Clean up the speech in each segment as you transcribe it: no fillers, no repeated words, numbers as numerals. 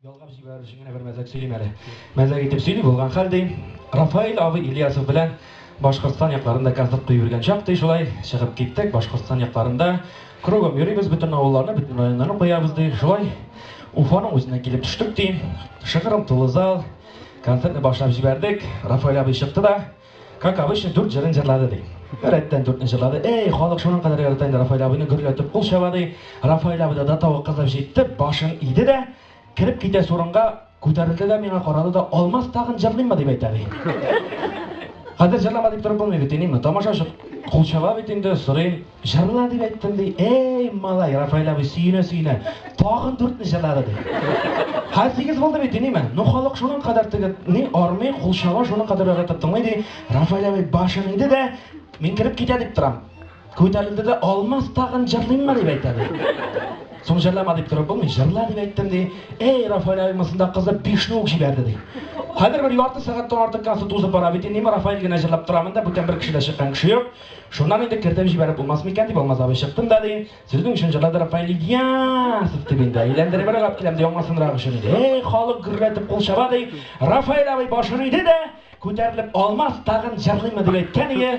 Ялгап җибәрер өчен генә бер мәзәк сөйлим әле. Мәзәк итеп сөйли, булган хәл ди. Рафаэль абый Ильясов белән Башкортстан якларында концерт куеп йөргән чак ди, шулай чыгып киттек Башкортстан якларында. Кругом йөрибез, бөтен авылларны, бөтен районнарны куябыз ди. Шулай Уфаның үзенә килеп төштек ди. Шыгрым тулы зал. Концертны башлап җибәрдек. Рафаэль абый чыкты да, как обычно, дүрт җырын җырлады ди. Рәттән дүртне җырлады. Эй, халык шуның кадәр ярата инде Рафаэль абыйны, гөрләтеп кул чаба ди. Рафаэль абый да до того кызып җитте, башын иде дә, кереп китәсе урынга күтәрелде дә миңа карады да, Алмаз тагын җырлыйммы дип әйтә ди. Хәзер җырлама дип торып булмый бит, иниме? Тамашачы кул чаба бит инде, сорыйм. Җырла дип әйттем, ди. Эй, малай, Рафаэль абый сөенә-сөенә, тагын дүртне җырлады, ди. Хәзер сигез булды бит, иниме? Ну, халык шуның кадәр теге, ни, армый, кул чаба, шуның кадәр яратып тыңлый, ди. Рафаэль абый башын иде дә, мин кереп китә дип торам. Күтәрелде дә, Алмаз тагын җырлыйммы дип әйтә, ди. Соң җырлама дип торып булмый, җырла дип әйттем, ди. Эй, Рафаэль абый монсында кызып бишне үк җибәрде, ди. Хәзер бер ярты сәгатьтән артык концерт узып бара бит, инде, Рафаэль генә җырлап тора монда, бүтән бер кеше дә чыккан кеше юк. Шуннан инде кертеп җибәреп булмас микән дип Алмаз абый чыктым да ди. Сезнең өчен җырлады Рафаэль Ильясов дип инде. Әйләндеребрәк алып киләм ди, аңласынрак өчен инде. Эй, халык гөрләтеп кул чаба ди. Рафаэль абый башын иде дә, күтәрелеп Алмаз тагын җырлыймы дип әйткән ие.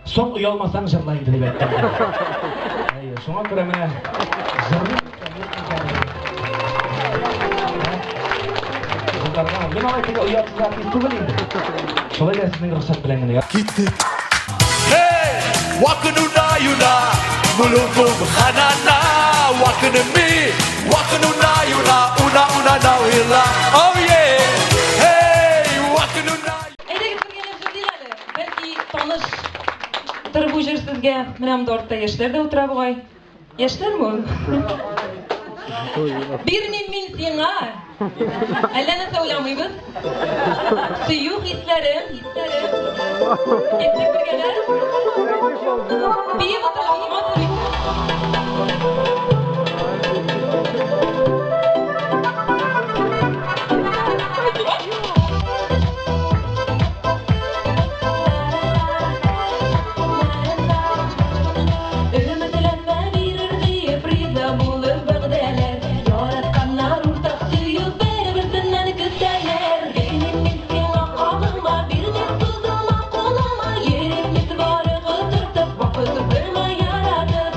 Соң оялмасаң җырла инде дип әйткән. Әйе, шуңа күрә менә җырлыйм микән, юк микән инде. Җырларга мин алай теге оятсыз артист түгел инде. Шулай да сезнең рөхсәт белән генә. Киттек. Hey, wakanu na yuna, mulungu hanana, wakanu mi, wakanu na yuna, una una na wila. Oh yeah. Hey, wakanu na. Әйдәгез бергәләп җырлыйк әле. Бәлки таныштыр бу җыр сезгә. Менә монда артта яшьләр дә утыра бугай. Яшьләрме ул? Бирмим мин сиңа. Әллә нәрсә уйламыйбыз. Сөю хисләрем, хисләрем. Киттек бергәләп. Биеп утырыгыз, матур итеп. Өметләнмә бирер диеп, риза булып вәгъдәләр. Яратканнар уртак сөю бер-берсеннән көтәләр. Бирмим мин сиңа кагылма, бирдем сузылма кулыма. Йөрәкне бары котыртып, вакыт уздырма яратып.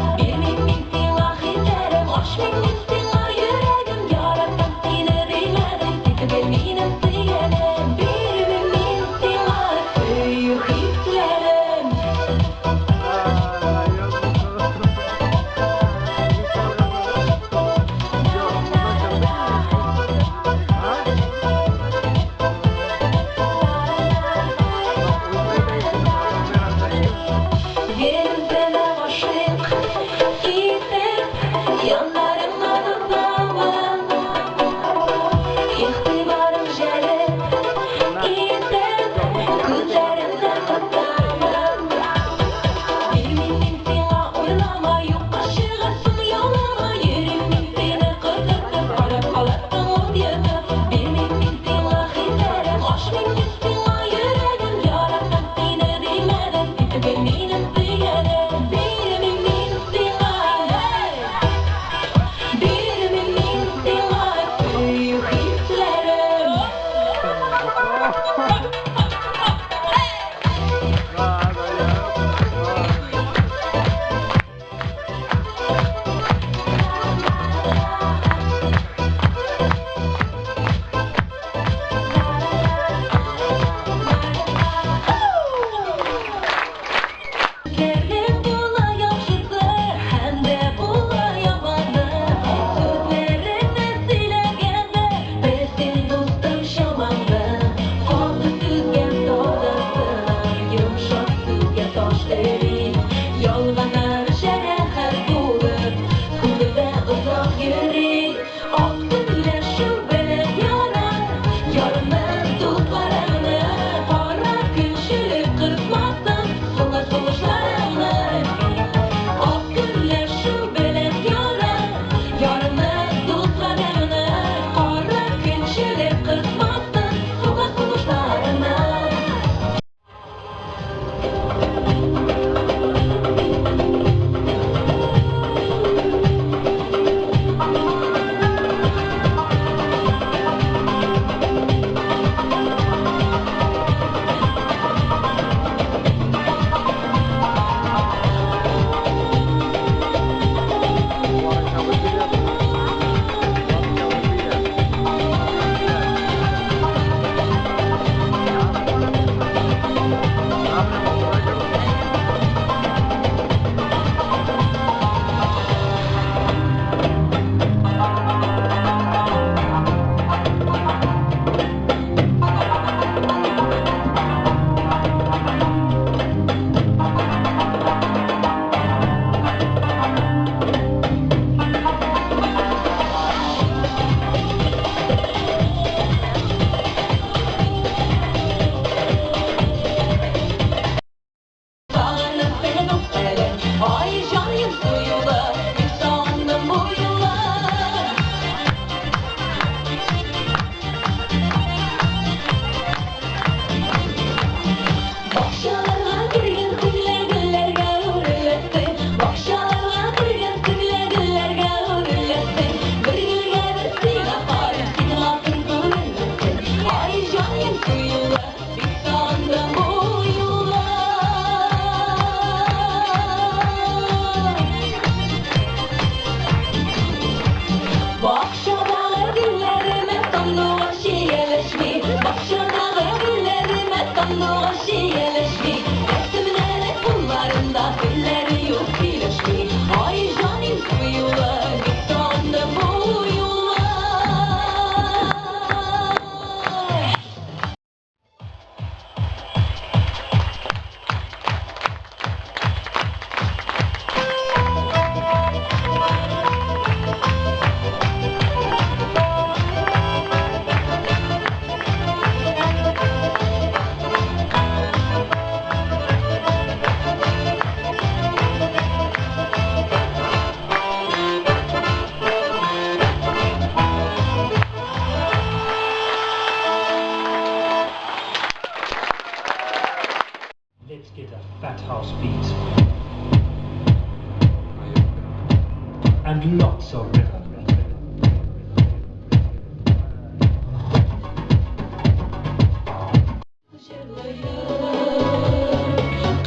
And lots of rhythm.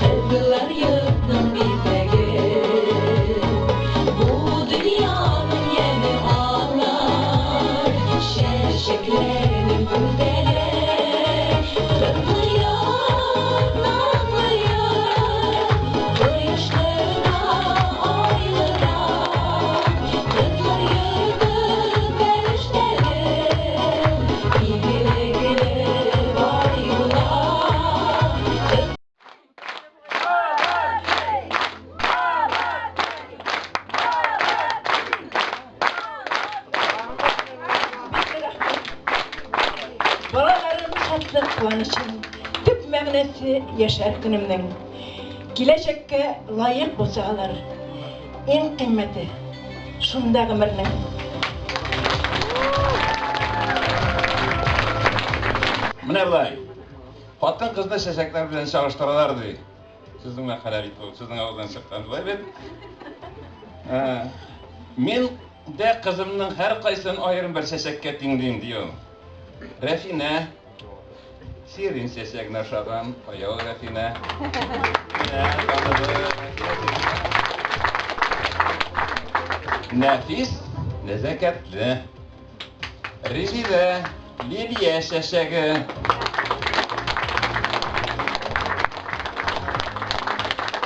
Кызлар йортның бизәге, Бу дөньяның яме алар, Чәчәкләрнең гүзәле. Кызлы йорт, назлы йорт, Кояшлы да, айлы да. Кызлар йорты фәрештәле, Игелекле бай була. Балаларым шатлык куанычым, төп мәгънәсе яшәр көнемнең. Киләчәккә лаек булса алар, иң кыйммәте шунда гомернең. Менә болай. Хатын-кызны чәчәкләр белән чагыштыралар ди. Сезнең мәкалә бит бу, сезнең авыздан чыккан, шулай бит? Мин дә кызымның һәркайсын аерым бер чәчәккә тиңлим, ди ул. Рәфинә сирень чәчәгенә ошаган, кая ул Рәфинә? Менә таныды. Нәфис, нәзакәтле. Резидә, лилия чәчәге.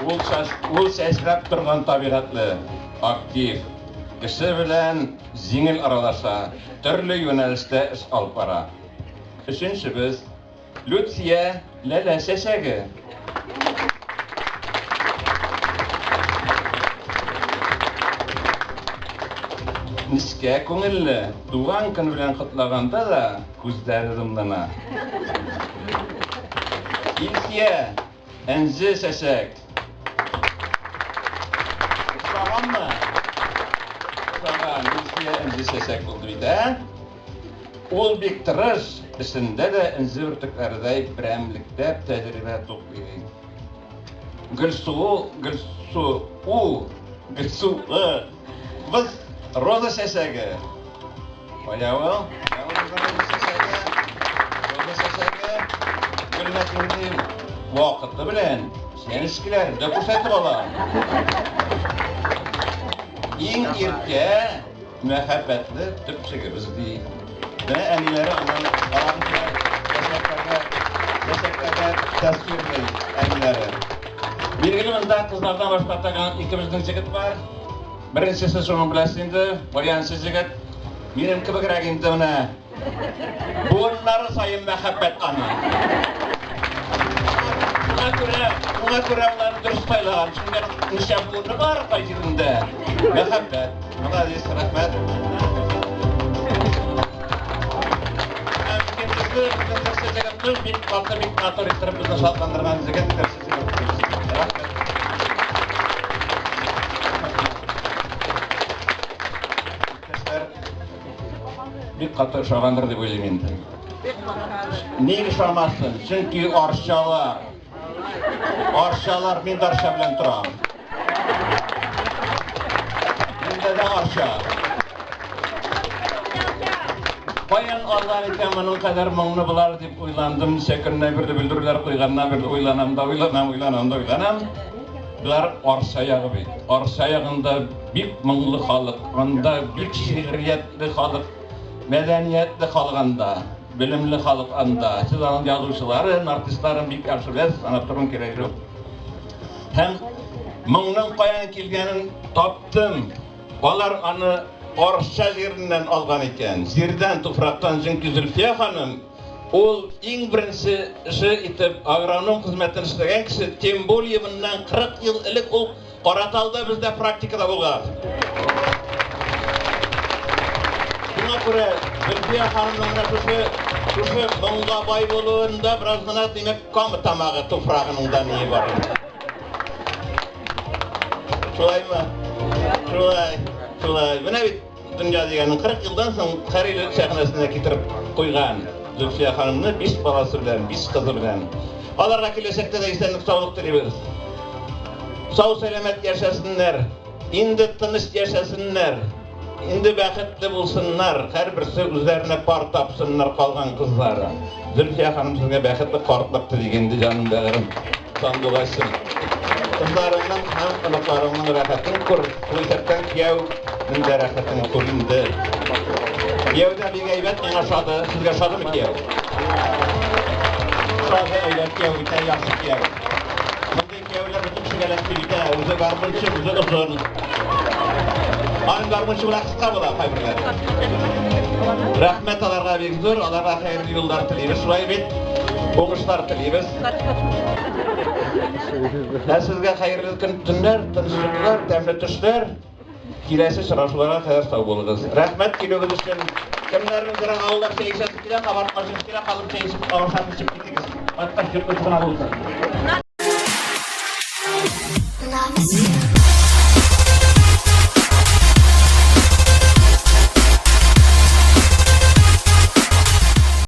Ул шаш, ул чәчрәп торган табигатьле, актив, кеше белән җиңел аралаша, төрле юнәлештә эш алып бара. Өченчебез, Люция, ләлә чәчәге. Нечкә күңелле, туган көн белән котлаганда да күзләре дымлана. Илсия, энҗе чәчәк. Ошаганмы? Ошаган, Илсия энҗе чәчәк булды бит, ә? Ул бик тырыш, эшендә дә энҗе бөртекләредәй берәмлектә тәҗрибә туплый ди. Гөлсу, Гөлсу, у, Гөлсу, без роза чәчәге. Кая ул? Кая ул безнең роза чәчәге? Роза чәчәге. Гөлнәсир вакыты белән чәнечкеләрен дә күрсәтеп ала. Иң иркә, мәхәббәтле төпчегебез ди. Менә әниләре аннан аларны чәчәкләргә, чәчәкләргә тасвирлый әниләре. Билгеле монда кызлардан башка тагын икебезнең җегет бар. Беренчесе шуның беләсез инде, баянчы җегет. Минем кебегрәк инде менә. Буыннары саен мәхәббәт аның. Шуңа күрә, шуңа күрә аларны дөрес сайлаган. Чөнки ничә буыны бар кай җирендә. Мәхәббәт. Молодец, рәхмәт. Һәм икенчесе, безнең җырчы җегетебез, бик каты, бик матур иттереп безне шатландырган җегет, җырчы җегет. Рәхмәт. Иптәшләр, бик каты ошагандыр дип уйлыйм инде. Ник ошамасын? Чөнки арчалар. Арчалар, мин дә арча белән торам. Миндә дә арча. Каян алган икән моның кадәр моңны болар дип уйландым. Ничә көннән бирле белдерүләр куйганнан бирле уйланам да уйланам, уйланам да уйланам. Болар Арча ягы бит. Арча ягында бик моңлы халык, анда бик шигъриятле халык, мәдәниятле халык анда, белемле халык анда. Сез аның язучыларын, артистларын бик яхшы беләсез, санап торуның кирәге юк. Һәм моңның каян килгәнен таптым. Алар аны Арча җиреннән алган икән. Җирдән, туфрактан, чөнки Зөлфия ханым ул иң беренче эше итеп агроном хезмәтен эшләгән кеше, тем более моннан 40 ел элек ул Караталда бездә практикада булган. Шуңа күрә Зөлфия ханымның менә шушы шушы моңга бай булуында бераз гына, димәк, Кама Тамагы туфрагының да ние бар инде. Шулаймы? Шулай, шулай. Менә бит дөнья дигәнең 40 елдан соң Хәриле сәхнәсенә китереп куйган Зөлфия ханымны 5 баласы белән, 5 кызы белән. Аларга киләчәктә дә исәнлек, саулык телибез. Сау сәламәт яшәсеннәр. Инде тыныч яшәсеннәр, инде бәхетле булсыннар, һәрберсе үзләренә пар тапсыннар калган кызлары. Зөлфия ханым, сезгә бәхетле картлык телик инде, җаным бәгырем, сандугачым. Кызларыңның һәм оныкларыңның рәхәтен күр, шул исәптән кияүнең дә рәхәтен күр инде. Кияү дә бик әйбәт, миңа ошады. Сезгә ошадымы кияү? Ошады, әйбәт кияү бит, яхшы кияү. Мондый кияүләр бөтен кешегә дә килә. Үзе гармунчы, үзе озын. Аның гармунчы була, кыска була кайберләре. Рәхмәт аларга бик зур, аларга хәерле юллар телибез. Шулай бит, уңышлар телибез. Ә сезгә хәерле көн төннәр, тыныч йокылар, тәмле төшләр. Киләсе очрашуларга кадәр сау булыгыз. Рәхмәт килүегез өчен. Кемнәрнеңдер авылда чәй эчәсе килә, кабартма ашыйсы килә, калып чәй эчеп, ашап эчеп китегез. Кайткач йорт гына булсын. Love is you.